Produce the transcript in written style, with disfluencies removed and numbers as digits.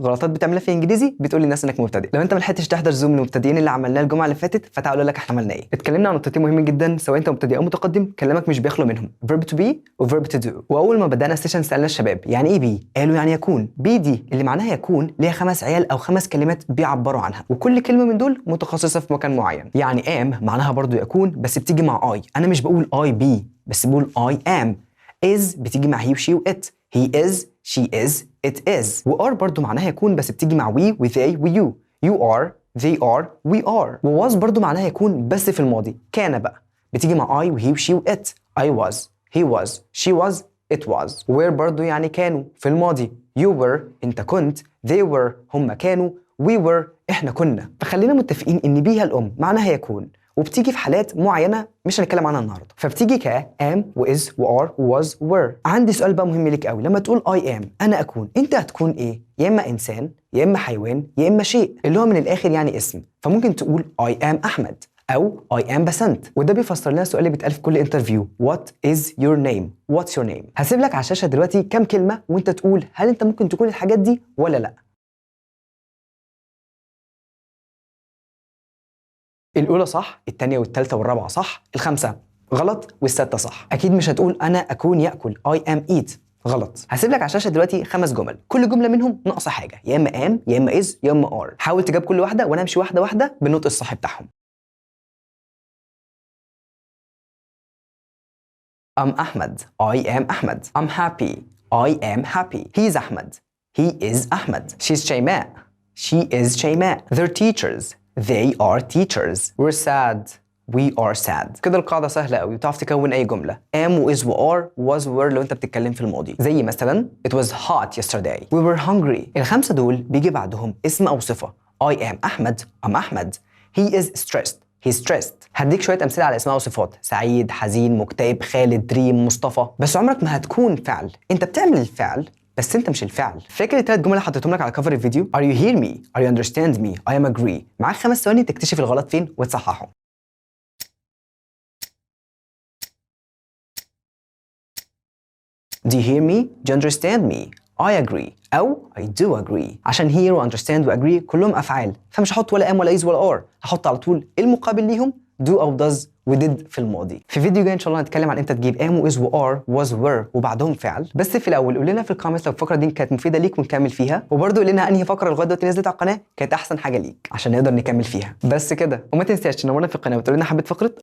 غلطات بتعملها في الانجليزي بتقول للناس انك مبتدئ. لو انت ما لحقتش تحضر زوم المبتدئين اللي عملناه الجمعة اللي فاتت، فتعال اقول لك احنا عملنا ايه. اتكلمنا عن نقطتين مهمين جدا، سواء انت مبتدئ او متقدم كلامك مش بيخلو منهم، verb to be و verb to do. واول ما بدانا ال session سالنا الشباب يعني ايه be، قالوا يعني يكون. be دي اللي معناها يكون ليها 5 عيال او 5 كلمات بيعبروا عنها، وكل كلمة من دول متخصصة في مكان معين. يعني am معناها برضو يكون، بس بتيجي مع I، انا مش بقول I be بس بقول I am. is بتيجي مع he و she و it، he is، she is، it is. و are برضو معناها يكون، بس بتيجي مع we و they و you، you are، they are، we are. و was برضو معناها يكون بس في الماضي، كان بقى بتيجي مع I و he و she و it، I was، he was، she was، it was. were برضو يعني كانوا في الماضي، you were انت كنت، they were هم كانوا، we were احنا كنا. فخلينا متفقين ان be هي الام معناها يكون، وبتيجي في حالات معينة مش هنتكلم عنها النهارده. فبتيجي ك am و is و are و was were. عندي سؤال بقى مهم ليك قوي، لما تقول I am انا اكون، انت هتكون ايه؟ يا اما انسان يا اما حيوان يا اما شيء، اللي هو من الاخر يعني اسم. فممكن تقول I am احمد او I am بسنت. وده بيفسر لنا السؤال اللي بيتقال في كل interview، what is your name، what's your name. هسيب لك على الشاشة دلوقتي كام كلمة وانت تقول هل انت ممكن تكون الحاجات دي ولا لا. الأولى صح، الثانية والثالثة والرابعة صح، الخامسة غلط، والستة صح. أكيد مش هتقول أنا أكون يأكل I am eat، غلط. هسيب لك على الشاشة دلوقتي 5 جمل، كل جملة منهم ناقصة حاجة، يا إما am يا إما is يا إما are. حاول تجاوب كل واحدة وأنا أمشي واحدة واحدة بالنطق الصح بتاعهم. I'm أحمد، I am أحمد. I'm happy، I am happy. He's أحمد، he is أحمد. She's شيماء، she is شيماء. They're teachers، they are teachers. We're sad، we are sad. كده القاعدة سهلة قوي وتعرف تكون أي جملة am و is و are was were لو أنت بتتكلم في الماضي، زي مثلا it was hot yesterday، we were hungry. الخمسة دول بيجي بعدهم اسم أو صفة، I am أحمد، I'm أحمد. He is stressed، he's stressed. هديك شوية أمثلة على أسماء وصفات، سعيد، حزين، مكتئب، خالد، ريم، مصطفى. بس عمرك ما هتكون فعل، أنت بتعمل الفعل بس انت مش الفعل. فاكر الثلاث جمل اللي حطيتهم لك على cover الفيديو؟ Are you hear me؟ Are you understand me؟ I am agree. معاك 5 ثواني تكتشف الغلط فين وتصححه. Do you hear me؟ Do you understand me؟ I agree أو I do agree. عشان hear و understand و agree كلهم أفعال، فمش هحط ولا am ولا is ولا are، هحط على طول المقابل ليهم do أو does و did في الماضي. في فيديو جاي ان شاء الله هنتكلم عن امتى تجيب am و is و are was were وبعدهم فعل. بس في الاول قول لنا في ال comments لو الفقرة دي كانت مفيدة ليك ونكمل فيها، وبرده قول لنا انهي فقره لغاية دلوقتي نزلت على القناة كانت احسن حاجة ليك عشان نقدر نكمل فيها. بس كده، وما تنساش تنورنا في القناة وتقول لنا حبيت فقره